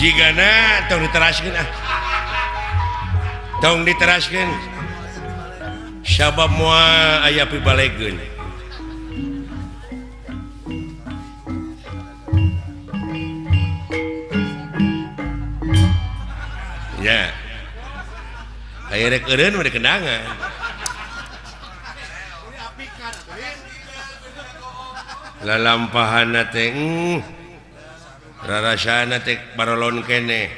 Jigana tong diteraskeun ah. Tong diteraskeun. Sabab moal aya pibalegeun. Ya. Aya rek eureun mah kenangan. Lalampahana teh rarasana teh barolon keneh.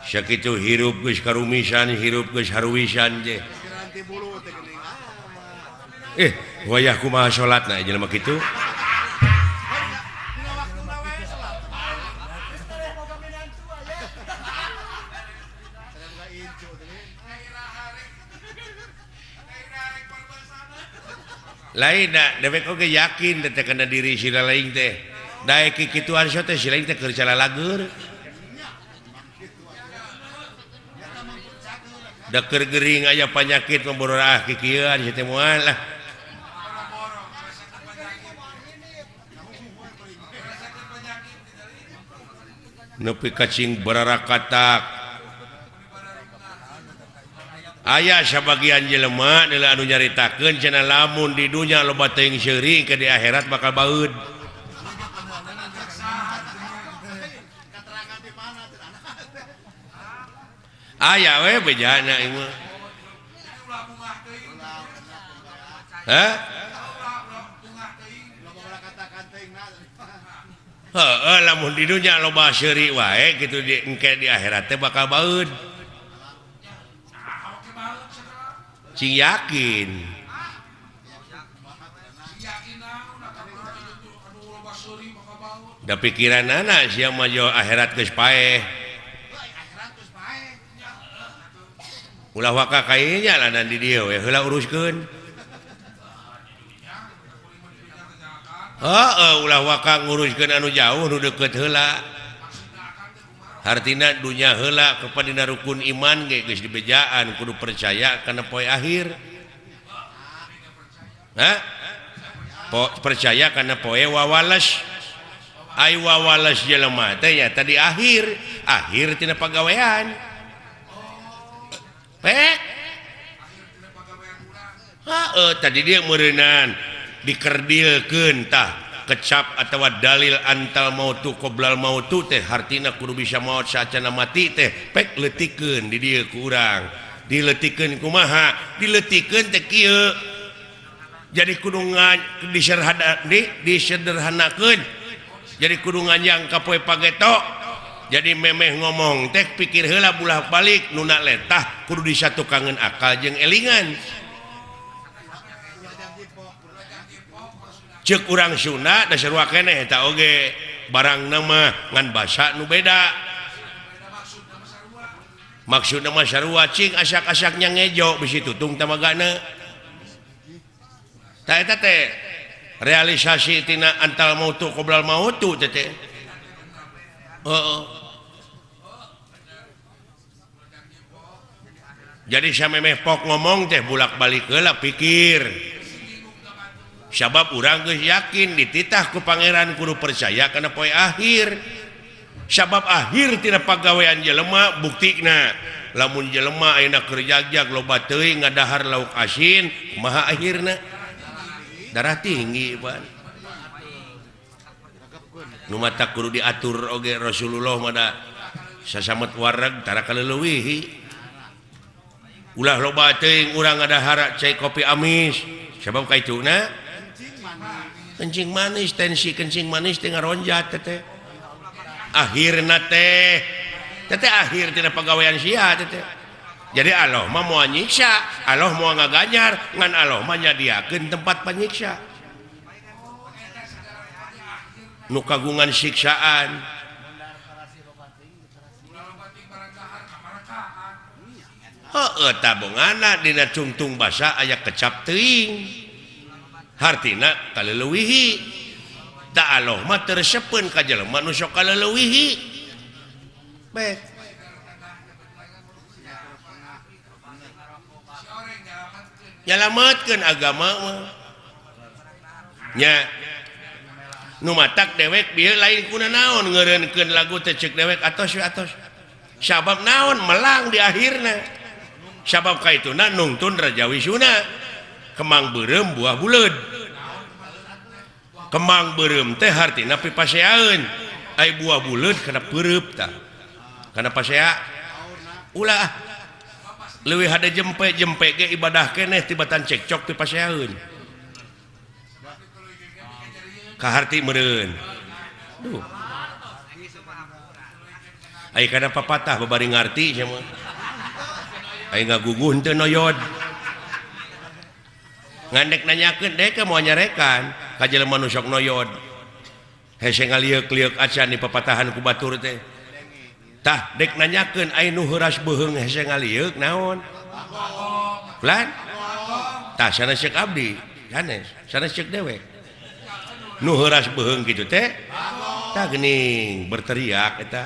Sakitu hirup geus karumisan, hirup geus haruwisan teh. Wayah kumaha salatna jelema kitu? Lain da dewek oge yakin teh kana diri sila lain teh. Daek kikituan so teh sila teh keur calalager. Da keur gering aya panyakit mah kikieuan si teh moal lah. Nepi kacing bararakatak. Aya sabagian jelema adalah anu nyaritakeun cenah lamun di dunya loba teuing seuri ke di akhirat bakal baeud. Aya we bejana ieu mah. Hah? Heeh, lamun di dunya loba seuri wae kitu di engke di akhirat teh bakal baeud. Cing yakin. Da pikiranana sia mah jo akhirat geus paeh. Ulah waka kainya lanan di dieu we heula uruskeun. Heeh, ulah waka nguruskeun anu jauh nu deukeut heula. Hartina dunya heula kepada rukun iman ge geus dibejaan kudu percaya kana poe akhir. Hah? Percaya kana poe wawales. Ai wawales jelema teh nya tadi akhir, akhir tina pagawean. Pek. Heeh, tadi dia meureunan dikerdilkeun tah. Kecap atawa dalil antal mautu qoblal mautu teh hartina kudu bisa maot saacana mati teh pek leutikeun di dieu ku urang dileutikeun kumaha dileutikeun teh kieu jadi kudu disederhanakeun jadi kudu nganjang ka poe pageto jadi memeh ngomong teh pikir heula bulah balik nuna letah kudu disatukangeun akal jeung elingan. Cek urang Sunda da sarua keneh eta oge barang nama ngan basa nu beda maksudna mah sarua cing asak-asaknya ngejo bisi tutung tamagana tah eta teh realisasi tina antal mautu qoblal mautu teh teh heeh. Jadi samemeh pok ngomong teh bulak-balik heula pikir. Sabab urang geus yakin dititah ku pangeran kudu percaya kana poe akhir. Sabab akhir tina pagawean jelema buktina lamun jelema ayeuna keur jagjag loba teuing ngadahar lauk asin kumaha akhirna darah tinggi pan. Nu mata kudu diatur oge Rasulullah mah da sasamet wareg tara kaleuwihi. Ulah loba teuing urang ngadahar cai kopi amis sabab kaituna kencing manis, tensi kencing manis teh ngaronjat teteh. Akhirna teh teteh akhir tina pagawean sia teteh. Jadi Allah mah moal nyiksa, Allah moal ngaganjar, ngan Allah mah nyadiakeun tempat panyiksa. Nu kagungan siksaan. Heueuh tabongana dina cungtung basa aya kecap teuing. Hartina kaleuwihi ta Allah mah teu resepeun ka jelema nu sok kaleuwihi. Baik. Nyalametkeun agama mah. Nya. Nu matak dewek bieu lain kuna naon ngeureunkeun lagu teh ceuk dewek atos we atos. Sabab naon melang di akhirna. Sabab kaituna nungtun Raja Wisuna. Kemang beureum buah buleud. Kemang beureum teh hartina pipaseaeun. Ai buah buleud kana peureup tah. Kana pasea ulah leuwih hade jempe-jempe ge ibadah keneh tibatan cekcok pipaseaeun. Kaharti meureun. Duh. Ai kana papatah babari ngarti sia mah. Ai ngaguguh henteu noyod. Ngandek nanyakeun dek moal nyarekan ka jelema nu sok noyod. Hese ngalieuk-lieuk acan di papatahan ku batur teh. Tah dek nanyakeun ai nu heuras beuheung hese ngalieuk naon? Lan? Tah sanes ceuk abdi, sanes, sanes ceuk dewek. Nu heuras beuheung kitu teh tah geuning berteriak eta.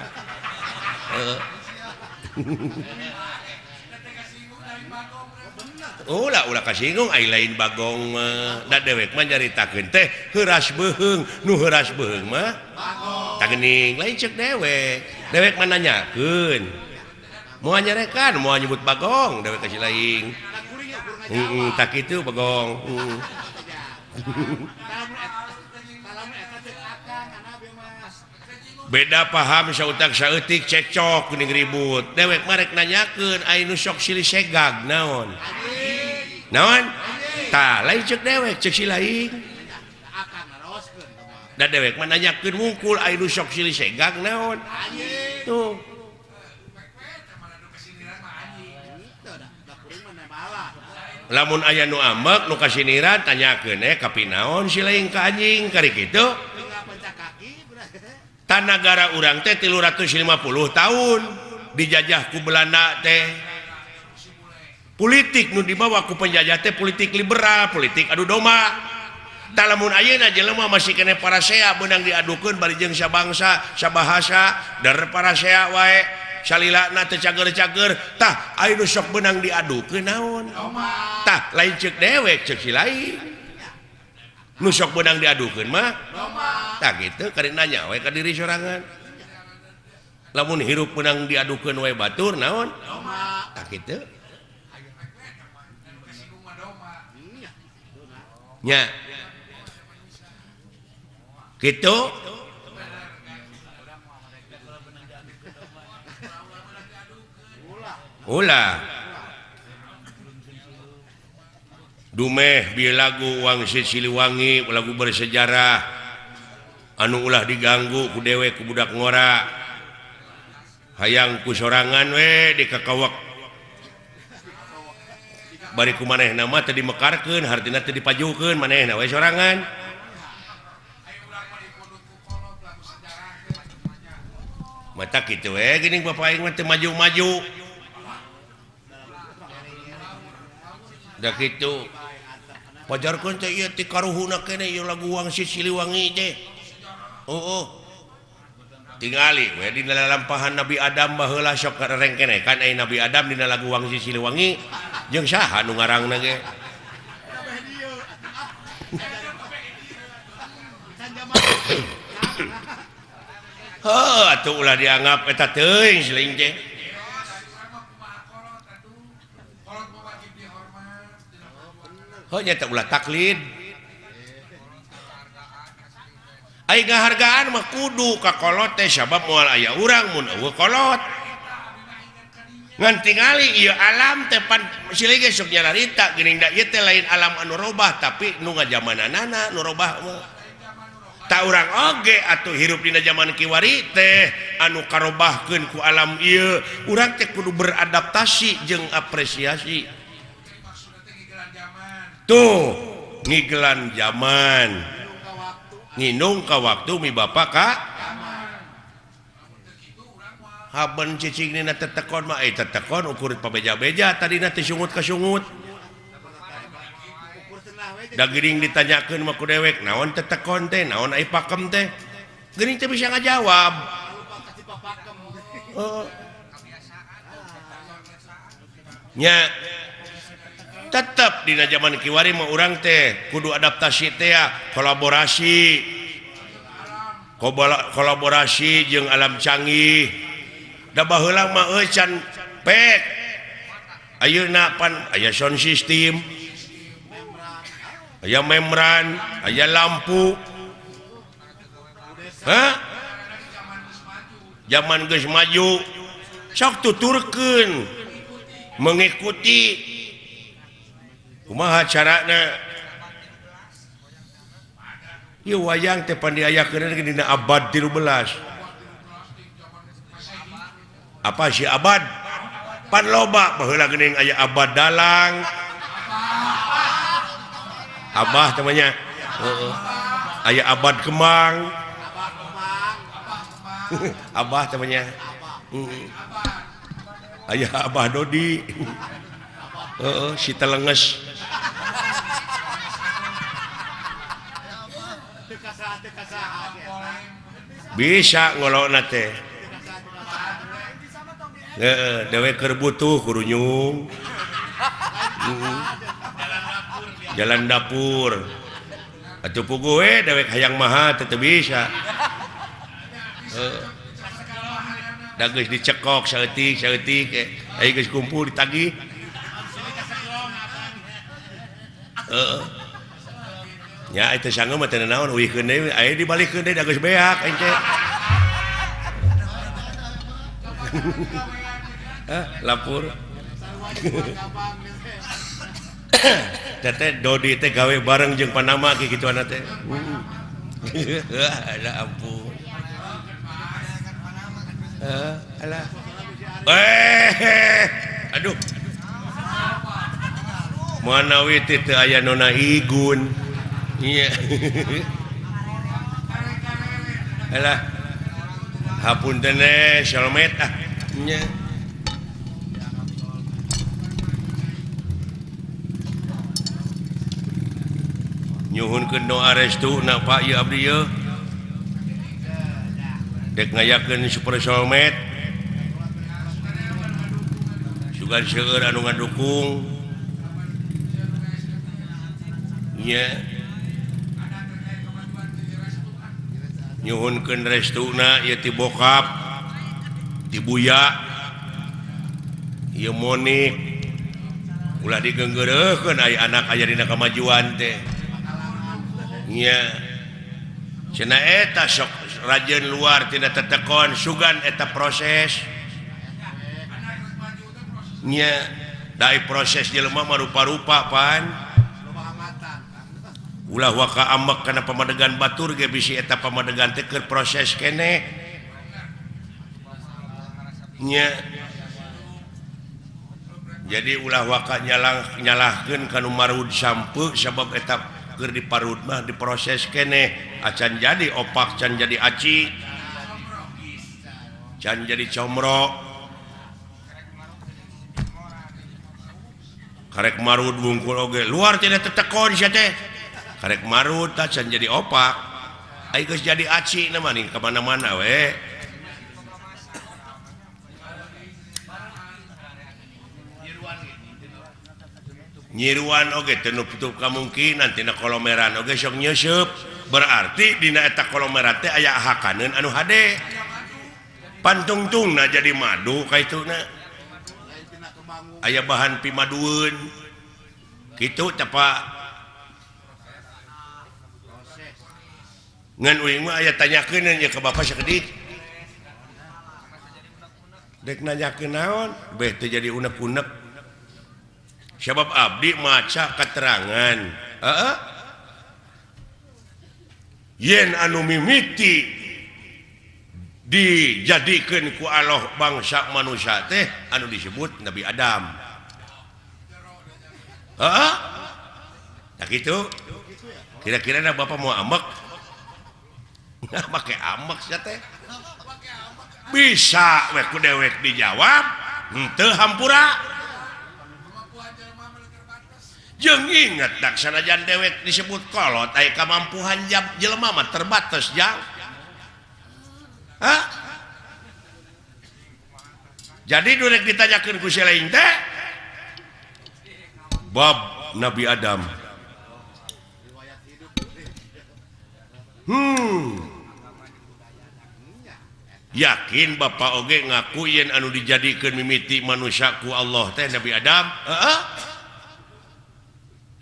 Ulah ulah kasinggung ai lain bagong mah. Da dewek mah nyaritakeun teh heuras beuheung, nu heuras beuheung mah tah geuning lain ceuk dewek. Dewek mah nanyakeun. Moal nyarekan, moal nyebut bagong, dewek ka si lain. Heeh, tah kitu bagong. Beda paham sautak saeutik cekcok geuning ribut. Dewek mah rek nanyakeun ai nu sok silih segag naon? Naon? Tah lain ceuk dewek, ceuk si lain. Da dewek mah nanyakeun wungkul ai nu sok silih segag naon? Tuh. Lamun aya nu ambek nu kasiniran tanyakeun kapinaon si lain ka anjing kari kitu. Tanagara urang teh 350 tahun dijajah ku Belanda teh. Politik nu dibawa ku penjajah teh politik liberal, politik adu domba. Tah lamun ayeuna jelema masih keneh parasea beunang diadukeun bari jeung sabangsa, sabahasa, der parasea wae. Salilana teu cager-cager. Tah aya nu sok beunang diadukeun naon? Tah lain ceuk dewek, ceuk si lain. Nu sok beunang diadukeun mah tah kitu kari nanya we ka diri sorangan. Lamun hirup beunang diadukeun we batur naon? Tah kitu. Nya. Kitu. Ulah. Dumeh bieu lagu Wangsit Siliwangi lagu bersejarah anu ulah diganggu ku dewek ku budak ngora hayang ku sorangan we dikakawak bari ku manehna mah teu dimekarkeun hartina teu dipajukeun manehna we sorangan mata kitu we geuning bapak aing mah teu maju-maju da kitu pajarkeun teh ieu ti karuhuna keneh ieu lagu Wangsit Siliwangi teh. Oh. Tingali we dina lalampahan Nabi Adam baheula sok rengkenekan ai Nabi Adam dina lagu Wangsit Siliwangi jeung saha nu ngarangna ge. Heuh atuh ulah dianggap eta teuing siling teh. Heuh nya teh ulah taklid. Ai ngahargaan mah kudu ka kolot teh sabab moal aya urang mun eueuh kolot. Ngan tingali ieu alam teh pan silih ge sok nyararita geuning da ieu teh lain alam anu robah tapi nu ngajamananana nu robah mah. Ta urang oge atuh hirup dina jaman kiwari teh anu karobahkeun ku alam ieu urang teh kudu beradaptasi jeung apresiasi. Tuh ngigelan zaman nginung ka waktu mi bapak ka haben cicing dina tetekon mah tetekon ukur pabeja-beja tadina teh sungut ka sungut da geuning ditanyakeun mah ku dewek naon tetekon teh naon ai pakem teh geuning teh bisa ngajawab nya tetep dina zaman kiwari mah urang teh kudu adaptasi teh kolaborasi Kolaborasi jeung alam canggih da baheula mah euy can pek ayeuna pan aya sound system aya membran aya lampu. Hah? Zaman geus maju sok tuturkeun mengikuti kumaha carana. Ieu wayang teh pan diayakeun dina abad 13. Apa sih abad? Pan loba baheula geuning aya abad dalang. Abah temannya. Heeh. Aya abad kemang. Abah temannya. Heeh. Aya Abah Dodi. Heeh, si telenges. Bisa ngolokna teh. Heeh, dewek keur butuh kurunyung. Jalan dapur. Atuh puguh we dewek hayang maha teh teu bisa. Heeh. Da geus dicekok saeutik saeutik aya geus kumpul ditagih. Heeh. Ya itu sanggup mah teu naon uihkeun deui aya dibalikeun deui da geus beak aing teh. Hah, lapor. Teteh Dodi teh gawe bareng jeung Panama ki kituana teh. Alah ampun. Alah. Aduh. Manawi teh teu aya nona igun. Iya. Alah. Hapunten solmet ah. Nya. Nyuhunkeun doa restu na Pak ieu abdi ieu. Dek ngayakeun super solmet. Sugan seueur anu ngadukung. Nya. Nyuhunkeun restuna ieu ti bokap, ti buya, ieu Monik. Ulah digeunggeureuhkeun aya anak aya dina kamajuan teh. Nya. Cenah eta sok rajin luar tina tetekon sugan eta proses. Nya, da proses jelema mah rupa-rupa pan. Ulah waka amek kana pamadegan batur ge bisi eta pamadegan teh keur proses keneh. Nya. Jadi ulah waka nyalahkeun ka nu marud sampeu sabab eta keur diparud mah diproses keneh acan jadi opak can jadi aci can jadi comro karek marud wungkul oge luar tidak tetekon sia teh karek marud tah can jadi opak ai geus jadi aci na mah ka mana-mana we. Nyiruan oge teu nutup kamungkinan tina kolomeran oge sok nyeuseub berarti dina eta kolomeran teh aya hakaneun anu hade pantungtungna jadi madu kaituna aya bahan pimadueun kitu teh Pak. Ngan uing mah aya tanyakeun nya ka bapak sakedik dek nanyakeun naon beh teu jadi unek-unek. Sebab abdi maca keterangan heeh yen anu mimiti dijadikeun ku Allah bangsa manusia teh anu disebut Nabi Adam. Heeh tah kitu kira-kira na bapak mau amek nah make amek sia teh bisa we ku dewek dijawab henteu hampura. Jeung inget dak sanajan dewek disebut kolot aya kamampuhan jelema mah terbatas jang. Hah? Jadi durek ditanyakeun ku si lain teh bab Nabi Adam. Yakin Bapak oge ngaku yen anu dijadikeun mimiti manusia ku Allah teh Nabi Adam. Heeh.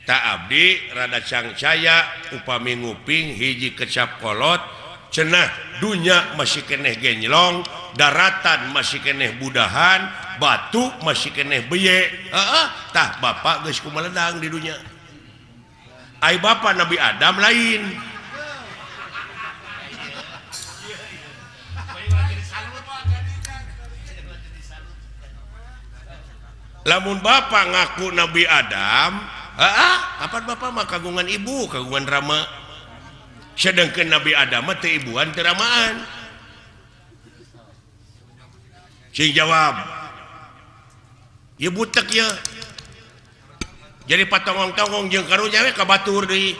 Tak abdi rada cangcaya upami nguping hiji kecap kolot cenah dunya masih keneh genjlong, daratan masih keneh budahan, batu masih keneh beye. Heeh, tah bapak geus kumaledang di dunya. Ai bapak Nabi Adam lain. Lamun bapak ngaku Nabi Adam, heeh, kapan bapak mah kagungan ibu, kagungan rama. Sedangkan Nabi Adam mah teu ibuan teu ramaan. Sing jawab. Ieu butek ye. Jadi patongong-tongong jeung karunya we ka batur deui.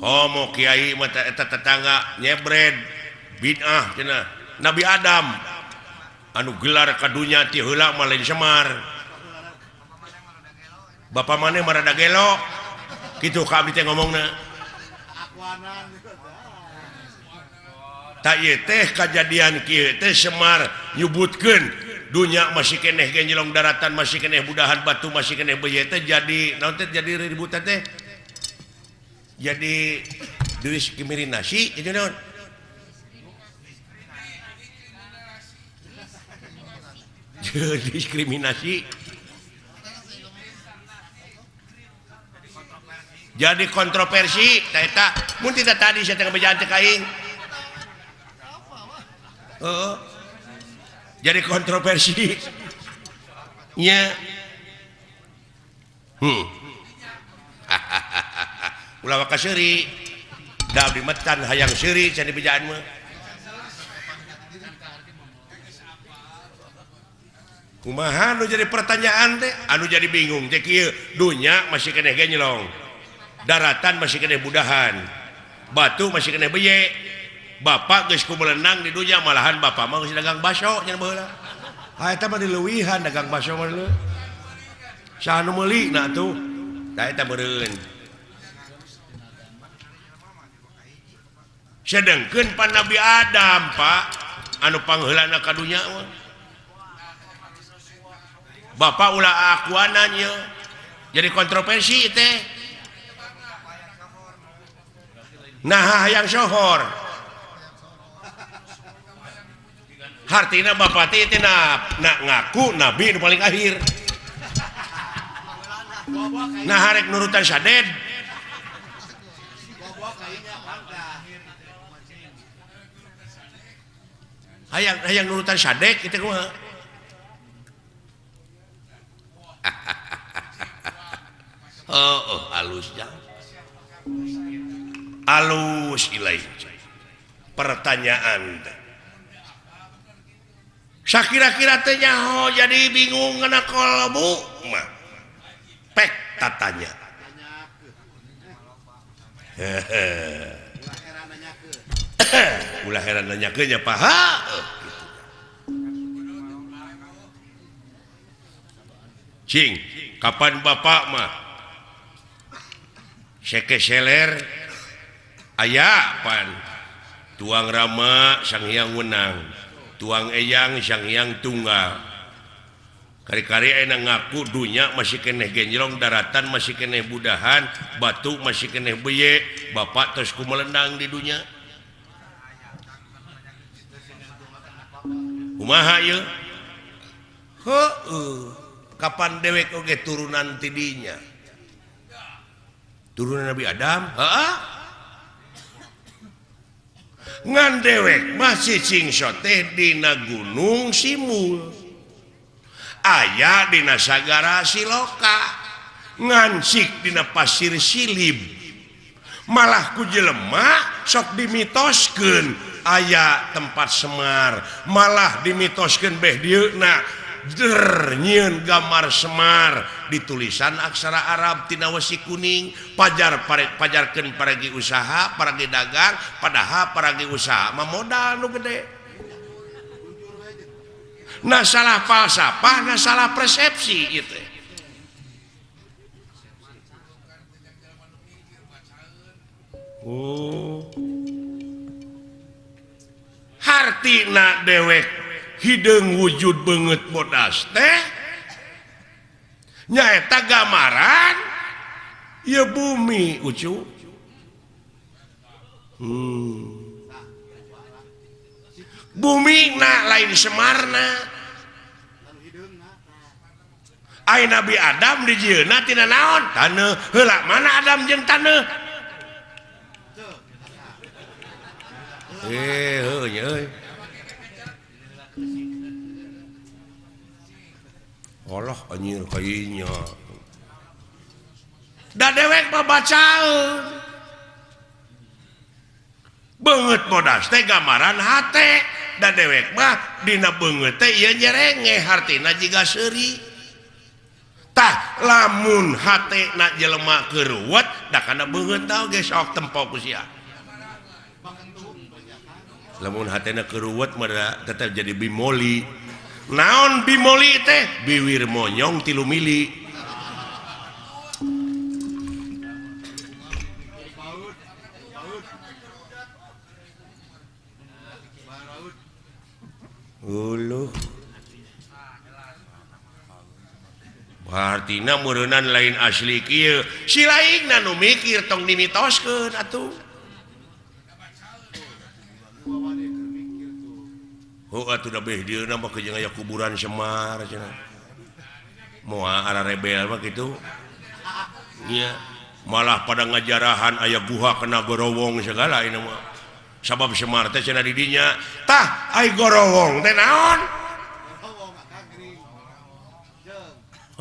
Komo kiai mah eta tetangga nyebred bid'ah cenah. Nabi Adam anu gelar ka dunya ti heula mah lain Semar. Bapak maneh mah rada gelo. Kitu ka abdi teh ngomongna. Tak ieu teh kajadian kieu teh Semar nyebutkeun dunya masih keneh genjelong, daratan masih keneh budahan, batu masih keneh beuye teh jadi naon teh jadi ributan teh. Jadi diskriminasi itu naon? Diskriminasi. Jadi kontroversi ta eta mun tidak tadi saya teh bejaan teh ka aing. Heeh. Jadi kontroversi. Nya. Ulah waka seuri. Da abdi metan hayang seuri cenah bejaan mah. Kumaha nu jadi pertanyaan teh? Anu jadi bingung teh kieu, dunya masih keneh genjlong. Daratan masih keneh budahan. Batu masih keneh beye. Bapak geus kumelenang di dunya malahan bapak mah geus dagang baso nya baheula. Ha eta mah dileuwihan dagang baso mah leuh. Saha nu meuli na atuh? Da eta meureun. Sedengkeun pan Nabi Adam, Pak, anu pangheulana ka dunya mah. Bapak ulah akuanan ye. Jadi kontroversi teh. Nah hayang sohor. Hartina bapak teh teh na ngaku nabi nu paling akhir. Nah harek nurutan saded. Hayang hayang nurutan sadek kitu kumaha? Oh, oh halus jang. Alus ilai. Pertanyaan teh. Sakira-kira teh nyaho jadi bingung ngana kolbu mah. Pek tatanya. Ulah heran nanyakeun nya paha. Gitu. Cing, kapan bapak mah sekeseler aya pan tuang rama sang hyang wenang, tuang eyang sang hyang tunggal. Kari-kari ayeuna ngaku dunya masih keneh genjlong, daratan masih keneh budahan, batu masih keneh beye, bapak tos kumelendang di dunya. Kumaha ieu? Heueuh, kapan dewek oge turunan ti dinya? Turunan Nabi Adam? Heeh. Ngan dewek masih cingso teh dina Gunung Simul. Aya dina Sagara Siloka. Ngancik dina Pasir Silib. Malah ku jelema sok dimitoskeun aya tempat Semar, malah dimitoskeun beh dieuna der nyieun gambar Semar ditulisan aksara Arab tina wesi kuning, pajar pajarkeun paragi usaha, paragi dagang, padahal paragi usaha mah modal nu gede. Nah salah falsafah, nah salah persepsi ieu teh. Oh. Hartina dewek hideung wujud beungeut bodas teh nyaeta gambaran ieu bumi ucu. Bumi na lain Semarna. Ai Nabi Adam dijieunna tina naon? Taneuh. Heula mana Adam jeung taneuh? Heuh nya euy. Allah anjir kayunya. Da dewek mah bacaeun. Beungeut bodas teh gambaran hate. Da dewek mah dina beungeut teh ieu nyerenge hartina jiga seuri. Tah lamun hate na jelema keur ruwet da kana beungeut tah oge sok tempo ku sia. Lamun hatena keur ruwet mah tetep jadi bimoli. Naon bimoli teh? Biwir monyong 3 mili. Uluh. Hartina meureunnan lain asli kieu. Si laingna nu mikir tong dimitoskeun atuh. Heuh atuh da beh dieuna mah jeung aya kuburan Semar cenah. Moal ara rebel mah kitu. Nya malah pada ngajarahan aya guha kena gorowong segala ieu mah. Sabab Semar teh cenah di dinya. Tah ai gorowong teh naon?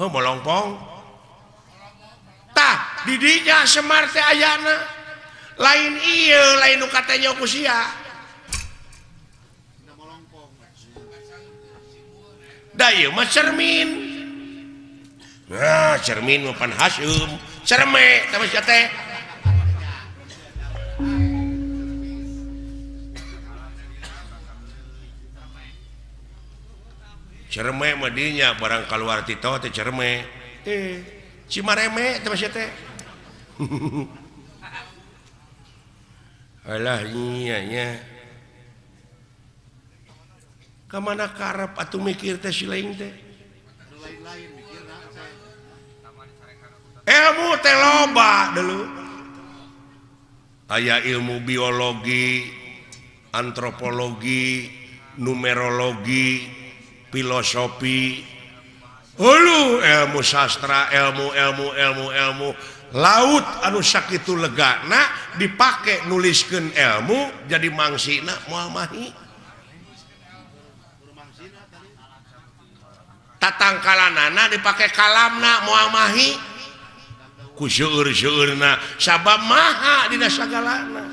Heuh molongpong. Tah di dinya Semar teh ayana. Lain ieu lain nu katanya ku sia. Da ieu mah cermin. Nah, cermin mah pan haseum. Cerme tah mah sia teh. Cerme mah dinya barang kaluar ti tol teh cerme. Cimareme teh mah sia teh. Alah nya nya. Ka mana karep atuh mikir teh si lain teh. Ilmu teh loba deuleu. Aya ilmu biologi, antropologi, numerologi, filosofi, hulu ilmu sastra, ilmu ilmu ilmu ilmu laut anu sakitu legana dipake nuliskeun ilmu jadi mangsina moal mahi. Tatangkalanana dipake kalamna moal mahi. Ku seueur-seueurna sabab maha dina sagalana.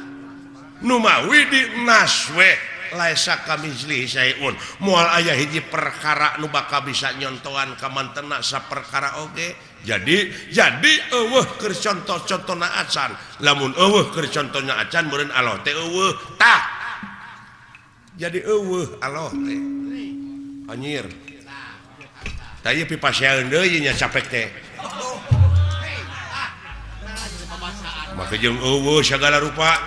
Nu mawi di naswe laisa kamitslihi syai'un. Moal aya hiji perkara nu bakal bisa nyontoan ka mantena saperkara oge. Jadi eueuh keur contoh-contona acan. Lamun eueuh keur contohna acan meureun Allah teh eueuh. Tah. Jadi eueuh Allah teh. Anjir. Tah ieu pipasean deui nya capek teh. Maka jeung eueuh sagala rupa.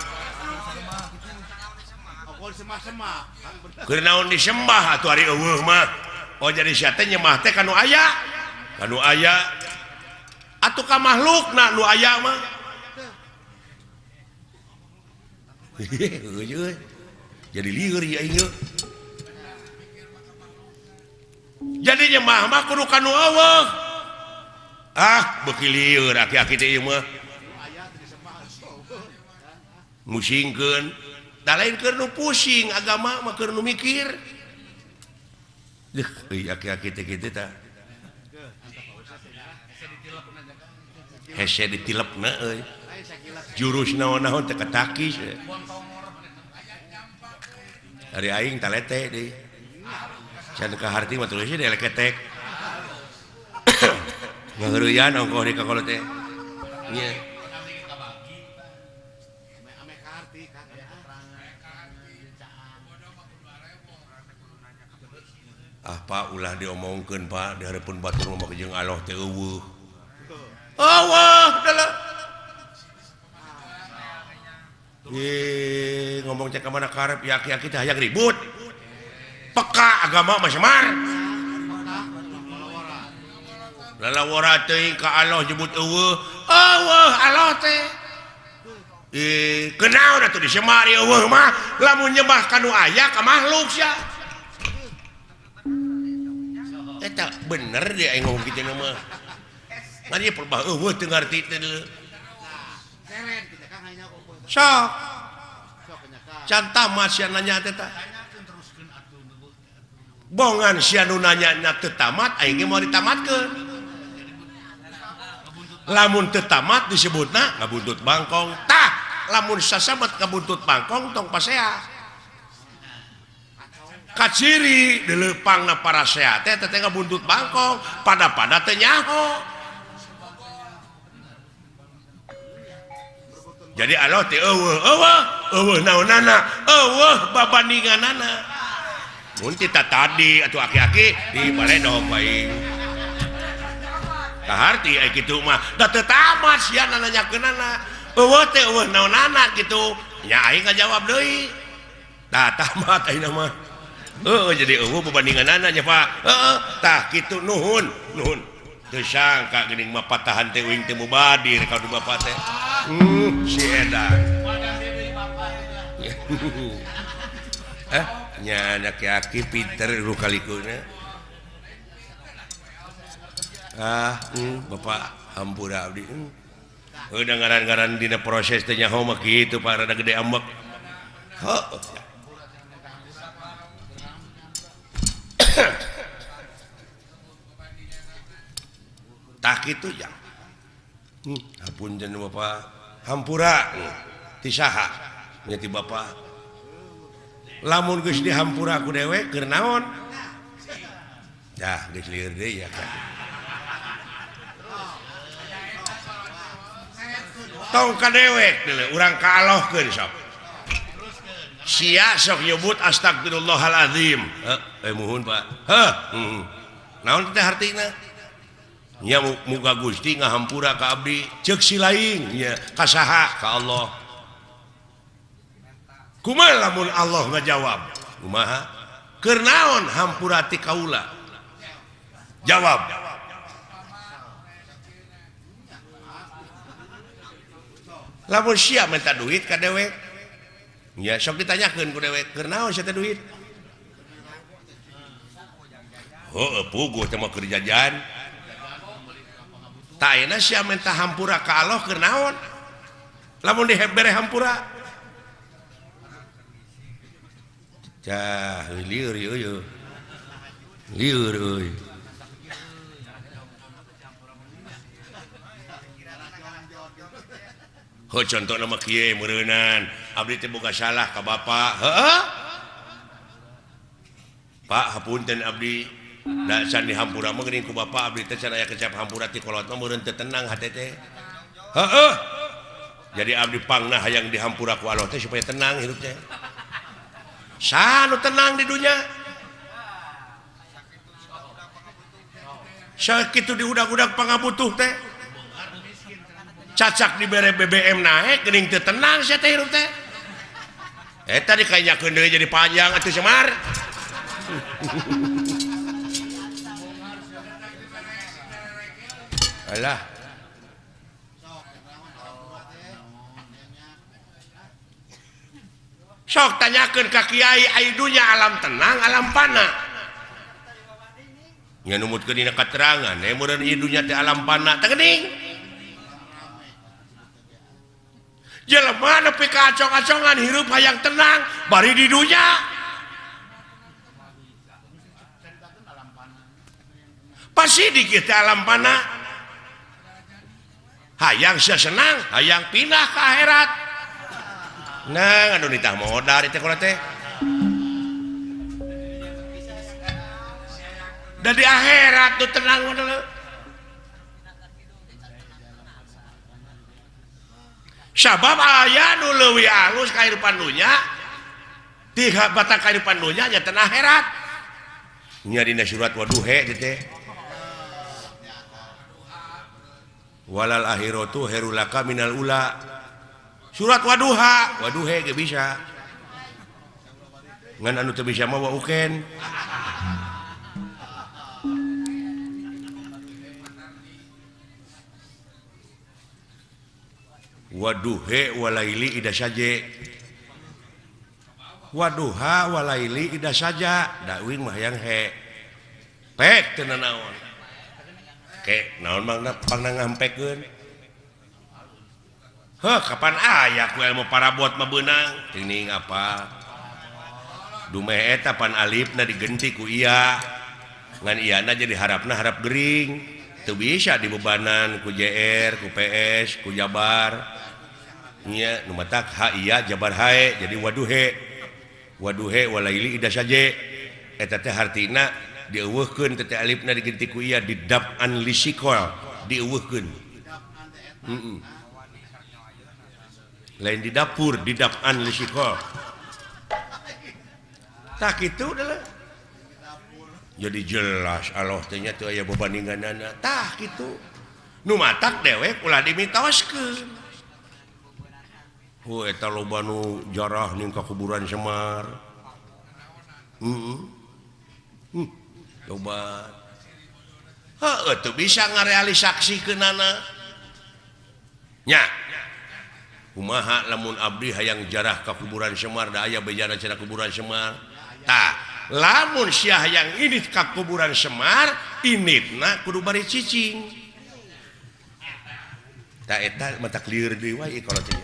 Keur naon disembah atuh ari eueuh mah. Oh jadi sia teh nyembah teh ka nu aya. Ka nu aya. Atuh ka makhlukna nu aya mah. Jadi lieur ieu aing. Jadi nyembah mah kudu ka nu eueuh. Ah, beuki lieur aki-aki teh ieu mah. Musingkeun. Da lain keur nu pusing agama mah keur nu mikir. Deuh, euy aki-aki teh kitu tah. Hese ditilepna euy. Jurus naon-naon teh katakis. Ari aing talete deui. Can ka harti mah tulis deui leketek. Ngaheureuyan ongkoh di kakolot teh. Nya. Ah Pak ulah diomongkeun Pak di hareupeun batur mah jeung Allah teh eueuh. Eueuh dalah. Ih, ngomong cek ka mana karep ya aki-aki teh hayang ribut. Peka agama mah Semar. Lalawara teuing ka Allah nyebut eueuh. Eueuh Allah teh. Ih, kunaon atuh di Semar eueuh mah lamun nyembah ka nu aya ka makhluk sia. Eta bener dia aing ngomong kitu mah. Ngan ieu perbah eueuh teu ngarti teh deuleu. Sok. Can tamat sia nanya teh tah. Bongan sia nu nanya nya teu tamat aing ge moal ditamatkeun. Lamun teu tamat disebutna ngabuntut bangkong. Tah, lamun sasabat ngabuntut bangkong tong pasea. Kaciri dileupangna parasea teh teh ngabuntut bangkong, pada-pada teu nyaho. Jadi Allah teh eueuh, eueuh, eueuh naonana, eueuh babandinganana. Mun ti tadi atuh aki-aki di baledog bae. Kaharti ai kitu mah da teu tamat sia nanyakeunana. Eueuh teh eueuh naonana kitu. Nya aing ngajawab deui. Tah tamat ayeuna mah. Heueuh jadi eueuh babandinganana nya Pak. Heueuh tah kitu nuhun, nuhun. Teu sangka geuning mah patahan teh uing teh mubadir ka du bapa teh. Si edan. Nya aki-aki pinter lu kalikuna. Ah, bapak hampura abdi. Udah ngaran-ngaran dina proses teh nyaho mah kitu Pak rada gede ambek. Heuh. Tah kitu jang. Hapunten bapak hampura ti saha nya ti bapak. Lamun geus dihampura ku dewek keur naon? Dah geus lieur deui ya kan. Tong ka dewek deuleu urang ka Allahkeun sok. Sia sok nyebut astagfirullahalazim. Heuh, muhun Pak. Heuh, Naon teh hartina? Nya muga Gusti ngahampura ka abdi, ceuk si lain nya ka saha? Ka Allah. Kumaha lamun Allah ngajawab? Kumaha? Keur naon hampura ti kaula? Jawab. Lamun sia minta duit ka dewek, nya sok ditanyakeun ku dewek, keur naon sia teh duit? Heueuh puguh teh mah keur jajan. Tah ayeuna sia minta hampura ka Allah keur naon? Lamun dibere hampura. Cah lieur ieu. Lieur euy. Heuh contona mah kieu meureunan, abdi teh boga salah ka bapa. Heueuh. Pak hapunten abdi. Da can dihampura mah geuning ku bapa abdi teh can aya kecap hampura ti kolot mah meureun teu tenang hate teh. Heueuh. Jadi abdi pangna hayang dihampura ku Allah teh supaya tenang hirup teh. Saha nu tenang di dunya? Sakitu diudag-udag pangabutuh teh. Cacak dibere BBM naek geuning teu tenang sia teh hirup teh. Eta dikainyakeun deui jadi panjang atuh Semar. Alah. Sok tanyakeun ka kiai ai dunya alam tenang alam pana. Nya numutkeun dina katerangan meureun ieu dunya teh alam pana teh geuning. Jelema nepi ka acong-acongan hirup hayang tenang bari di dunya. Pasti dikit teh alam pana. Hayang sia senang, hayang pindah ke akhirat. Nah, aduh nitah modal teh kula teh. Da di akhirat tuh tenang modal. Sabab aya nu leuwih alus kahirupan dunya, ti batang kahirupan dunya nya teh akhirat. Nya dina surat Waduhe teh. Walal akhiratu khairul laka minal ula. Surat waduha, waduhe ge bisa. Ngan anu teu bisa mah wa uken. Waduhe walaili ida saje. Waduha walaili ida saja, da uing mah hayang he. Pek teu nanaon. Ke naon mangna pangna ngampekeun. Heh, kapan aya ku ilmu parabot mah beunang? Tining apa? Dumeh eta pan alifna digenti ku iya. Ngan iyana jadi harapna harap gering. Teu bisa dibebanan ku JR, ku PS, ku Jabar. Nya nu matak ha iya Jabar hae jadi waduhe. Waduhe walaili ida saje. Eta teh hartina dieuweuhkeun teh alifna digenti ku iya didap'an lisikol, dieuweuhkeun. Heeh. Lain di dapur, didap'an lisikol. Tak kitu adalah. Jadi jelas Allah teh nya teu aya bebandinganana. Tah kitu. Nu matak dewek ulah dimitoskeun. Hu eta loba nu jarah ning ka kuburan Semar. Heeh. Loba. Heuh teu bisa ngarealisaksikeunana. Nya. Kumaha lamun abdi hayang jarah ka kuburan Semar da aya bejana cenah kuburan Semar. Tah, lamun sia hayang indit ka kuburan Semar, inditna kudu bari cicing. Tah eta mata lieur deui wae kalau teh.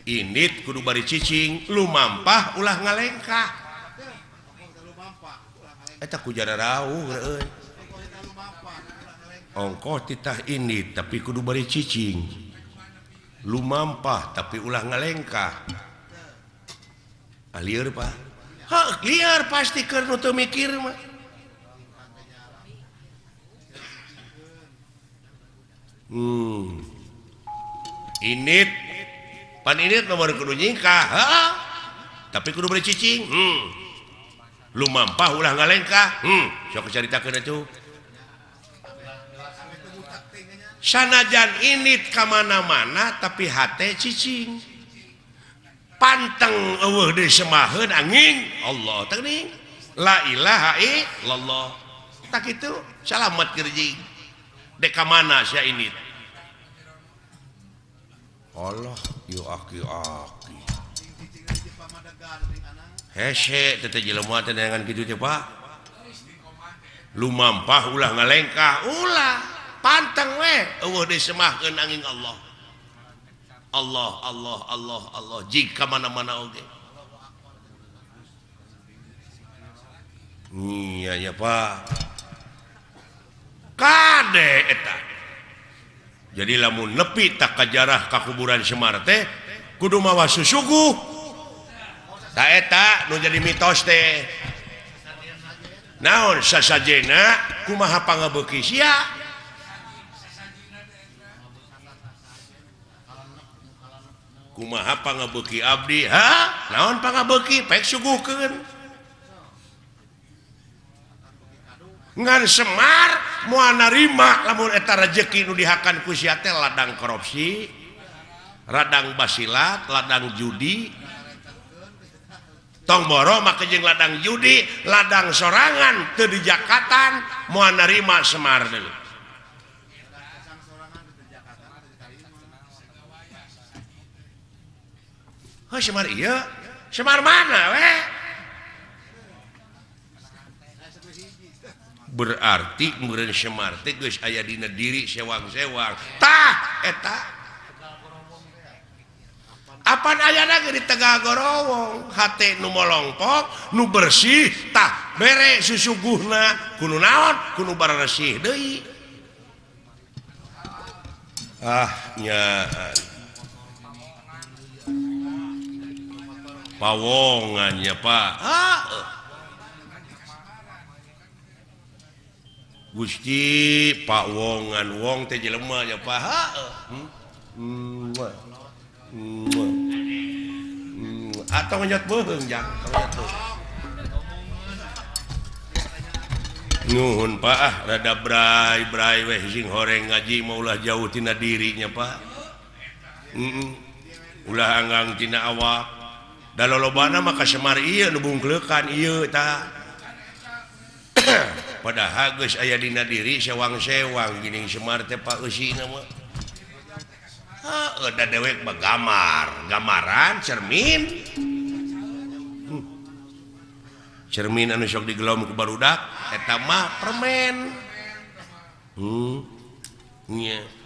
Indit kudu bari cicing, lumampah ulah ngalengkah. Eta ku jara rauh euy. Ongkoh titah indit tapi kudu bari cicing. Lumampah tapi ulah ngalengkah. Ah lieur Pak. Heuh, lieur pasti keur nu teu mikir mah. Init pan init nomor kudu nyingkah, heuh. Tapi kudu bari cicing. Lumampah ulah ngalengkah. Sok caritakeun atuh. Sanajan init ka mana-mana tapi hate cicing. Panteng eueuh deui semaheun angin Allah teh geuning. La ilaha illallah. Tak kitu salamet kerjing. Dek ka mana sia init? Allah yo aki-aki. Hese teh jelema teh neangan kitu teh Pak. Lumampah ulah ngalengkah, ulah panteng we eueuh deui semahkeun angin Allah. Allah Allah Allah Allah jika mana-mana oge. Iya ya Pak. Kade eta. Jadi lamun nepi tak kajarah ka kuburan Semar teh kudu mawa susuguh. Ta eta nu jadi mitos teh. Naon sasajena kumaha pangabeuki sia? Kumaha pangabeuki abdi? Ha? Naon pangabeuki? Pek suguhkeun. Ngan Semar moal narima lamun eta rejeki nu dihakan ku sia teh ladang korupsi, ladang basilat, ladang judi. Tong boro make jeung ladang judi, ladang sorangan teu dijakatan moal narima Semar deui. Heuh Semar ieu, Semar mana we? Berarti meureun Semar teh geus aya dina diri sewang-sewang. Tah eta. Apan ayana ge di Tegal Gorowong, hate nu molongpok, nu bersih, tah bere susuguhna kudu naon? Kudu baresih deui. Ah nya. Pawongan ya Pak. Ah. Gusti Pak Wongan wong teh jelema ya Pak. Atau ngenyot beuheung jang, ngenyot beuheung. Nuhun Pak ah rada bray-bray weh sing horeng ngaji mah ulah jauh tina dirinya Pak. Ulah anggang tina awak. Da lolobana mah ka Semar ieu nu bungkleukan ieu tah. Padahal geus aya dina diri sewang-sewang geuning Semar teh Pak eusina mah. Heuh da dewek mah gamar, gamaran cermin. Cermin anu sok digelom ku barudak eta mah permen. Nya.